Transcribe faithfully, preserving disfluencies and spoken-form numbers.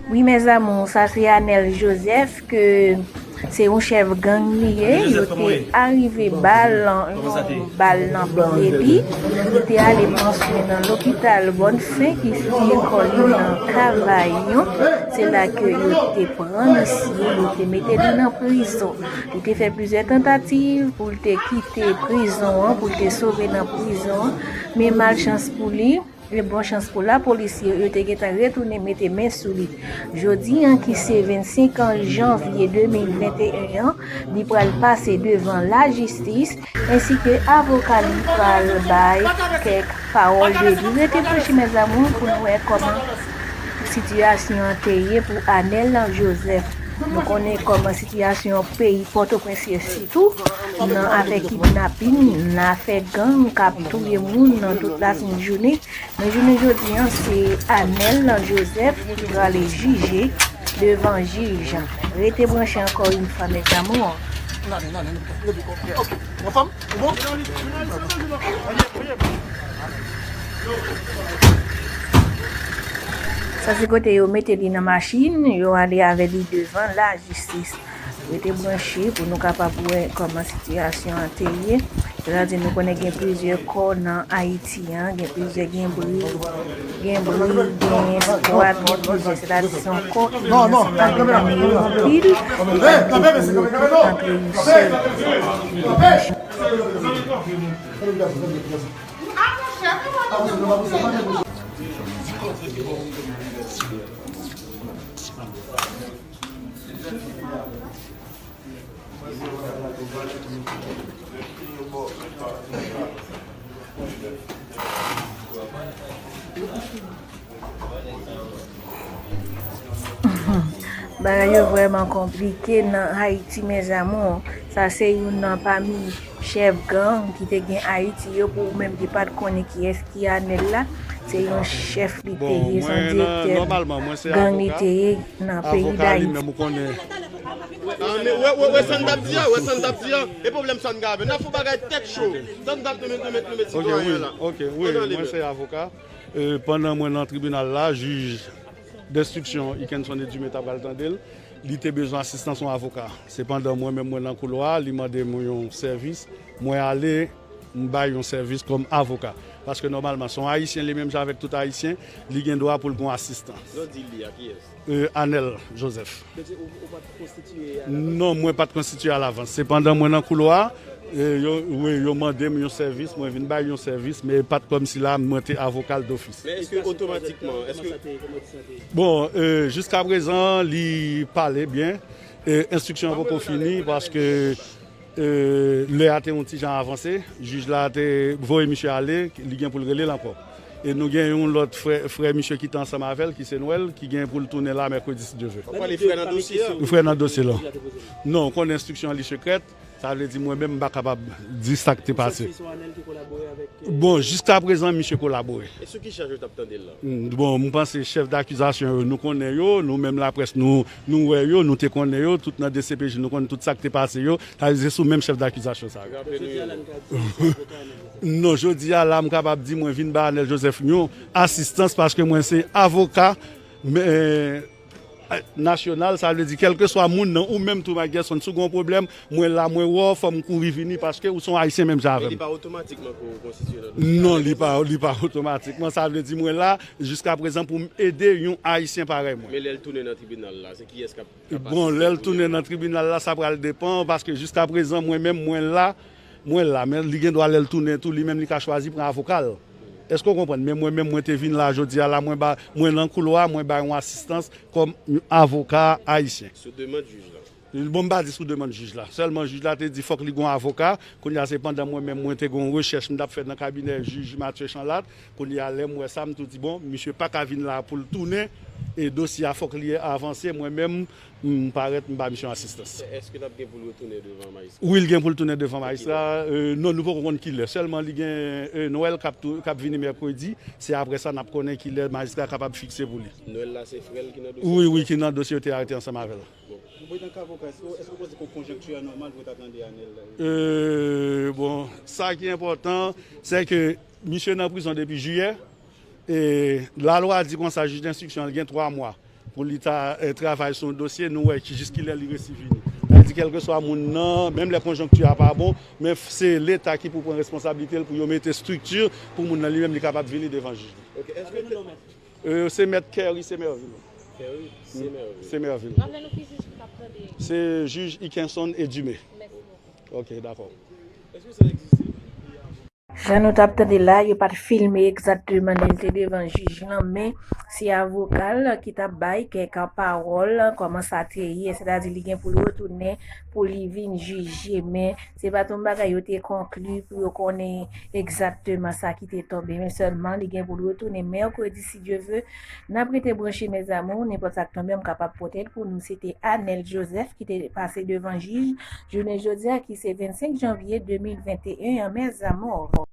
Wi, mes amours, sa se Anel Joseph, ke se yon chèf gang li ye. Yo te arive ba l yon bal nan pye li. Li te ale pran swen nan lopital Bòn Fen ki sitiye kò li nan Kavayon. Se la ke yo te pran misye, yo te mete li nan prizon. Li te fè plizyè tantativ pou l te kite prizon an, pou l te sove nan prizon an. Men malchans pou li, e bon chans pou lapolis yo, yo te gentan retounen mete men sou li. Jodi an ki se vennsenk janvye de mil venteyen an, li pral pase devan lajistis, ensi ke avoka li pral bay kèk pawòl de li. Rete branche, mes amours, pou n wè kòman sitiyasyon an te ye pou Anel Joseph. Nou konnen kòman sitiyasyon peyi Pòtoprens ye, sitou nan afè kidnapin, nan afè gang k ap touye moun nan tout lasenn jounen. Men jounen jodi an, se Anel Joseph ki prale jije devan jij. Rete branche ankò yon fwa, mes amours. Sa se kote yo mete li nan machin, yo ale avè li devan lajistis. Rete branche pou nou kapab wè kòman sitiyasyon an te ye. Sètadi nou konnen gen plizyè kò nan Ayiti an, gen plizyè, gen bri, gen bri, gen eskwad, gen plizyè. Sètadi se yon kò ki nan anpil, e ki pou yo tout antre yon sèl kote. Bagay yo vrèman konplike nan Ayiti, mes amours. Sa se youn nan pami chèf gang ki te gen Ayiti yo, pou ou menm ki pa t konnen kiyès ki Anel la, se yon chèf li te ye, se yon direktè gang li te ye nan peyi Dayiti. Ah, men wè, wè, wè sa n t ap di a, wè sa n t ap di a. E pwoblèm sa n gen avè l? N ap fè yon bagay tèt cho. Sa n t ap nou met, nou met, nou met sitwayen an la. Ok, wi, mwen se avoka. E, pandan mwen nan tribinal la, jij denstriksyon Ikenson Edumé ta pral tande l, li te bezwen asistans yon avoka. Sepandan, mwen menm mwen nan koulwa, li mande m yon sèvis, mwen ale, m bay yon sèvis kòm avoka. Paske nòmalman, se yon Ayisyen, li menm jan avèk tout Ayisyen, li gen dwa pou l gen yon asistans. Lè w di li a, kiyès? E, Anel Joseph. Donk, se ou, ou pa t konstitiye alavans? Non, mwen pa t konstitiye alavans. Sepandan, mwen nan koulwa, e, yo, wi, yo mande m yon sèvis, mwen vin bay yon sèvis, men pa t kòmsi la, mwen te avoka l dofis. Men èske otomatikman, èske... Bon, e, jiskaprezan, li pale byen. E, enstriksyon an poko fini, paske E, lè a te yon ti jan avanse, jij la te voye misye ale, li gen pou l rele l ankò. E nou gen yon lòt frè, frè misye ki te ansanm avè l, ki se Nwèl, ki gen pou l tounen la mèkredi, si Dye vle. W ap pale frè nan dosye a? Frè nan dosye la. Non, w konnen enstriksyon an li sekrè, sa vle di mwen menm m pa kapab di sa k te pase. Bon, jiskaprezan, misye kolabore. E sou ki chaj yo t ap tande l la? Mm, bon, m panse chèf dakizasyon yo, nou konnen yo, nou menm laprès, nou, nou wè yo, nou te konnen yo, tout nan D C P J, nou konn tout sa k te pase yo, sa vle di se sou menm chèf dakizasyon sa yo. Raple nou yo. Non, jodi a la, m kapab di mwen vin ba Anel Joseph yon asistans paske mwen se avoka, men, nasyonal, sa vle di kèlkeswa moun nan, ou menm tou, Mike Gerson, si w gen yon pwoblèm, mwen la, mwen wè w, fò m kouri vini, paske ou se yon Ayisyen menm jan avè m. Men li pa otomatikman ke w konstitiye nan dosye a? Non, li pa, li pa otomatikman. Sa vle di mwen la, jiskaprezan, pou m ede yon Ayisyen parèy mwen. Men lè l tounen nan tribinal la, se kiyès k ap, k ap asiste l? Bon, lè l tounen nan tribinal la, sa pral depann, paske jiskaprezan, mwen menm, mwen la, mwen la, men li gen dwa lè l tounen tou, li menm li ka chwazi pran avoka l. Èske w konprann? Men mwen menm, mwen te vin la jodi a la, mwen ba, mwen nan koulwa, mwen bay yon asistans kòm yon avoka ayisyen. Sou demann jij la? Bon, m pa di sou demann jij la. Sèlman jij la te di fòk li gen yon avoka. Kounye a se pandan mwen menm, mwen te gen yon rechèch m t ap fè nan kabinè jij Mathieu Chanlat. Kounye a lè m wè sa, m tou di, bon, misye pa ka vin la pou l tounen. E dosye a fòk li avanse. Mwen menm, m parèt, m ba misye yon asistans. Èske l ap gen pou l retounen devan majistra? Wi, l gen pou l tounen devan majistra. E, non, nou poko konn kilè. Sèlman li gen, e, Nwèl k ap tou, k ap vini mèkredi. Se apre sa n ap konnen kilè majistra kapab fikse pou li. Nwèl la se frè l ki nan dosye a? Wi, wi, ki nan dosye yo te arete ansanm avè l. Bon. Bon, etan ke avoka, èske, èske w panse ke konjonkti a nòmal pou w ta tande Anel la? E, bon, sa ki enpòtan, se ke misye nan prizon depi jiyè. E lalwa di konsa, jij denstriksyon an gen twa mwa Pou li ta eh, travay sou yon dosye, nou wè ki- jis kilè li resi vini. Sa vle di, kèlkeswa moun nan, menm lè konjonkti a pa bon, men f- se Leta ki pou pran responsablite l pou yo mete estrikti pou moun nan li menm li kapab vini devan jij li. Ok, èske te- Euh, se mèt Kerry Semerville. Kerry Semerville. Semerville. Raple nou ki jij ki t ap tande. Se jij Ikenson Edumé. Mèsi bokou. Ok, dakò. Èske sa egziste? Jan nou t ap tande la, yo pa t filme egzakteman lè l te devan jij lan, men se avoka l ki t ap bay kèk pawòl, kòman sa te ye, sètadi li gen pou l retounen pou li vin jije, men se pa t yon bagay yo te konkli pou yo konnen egzakteman sa ki te tonbe, men sèlman li gen pou l retounen mèkredi, si Dye ve. N ap rete branche, mes amours, nenpòt sa k tonbe, m kapab pote l pou nou. Se te Anel Joseph ki te pase devan jij jounen jodi a, ki se vennsenk janvye de mil venteyen an, mes amours.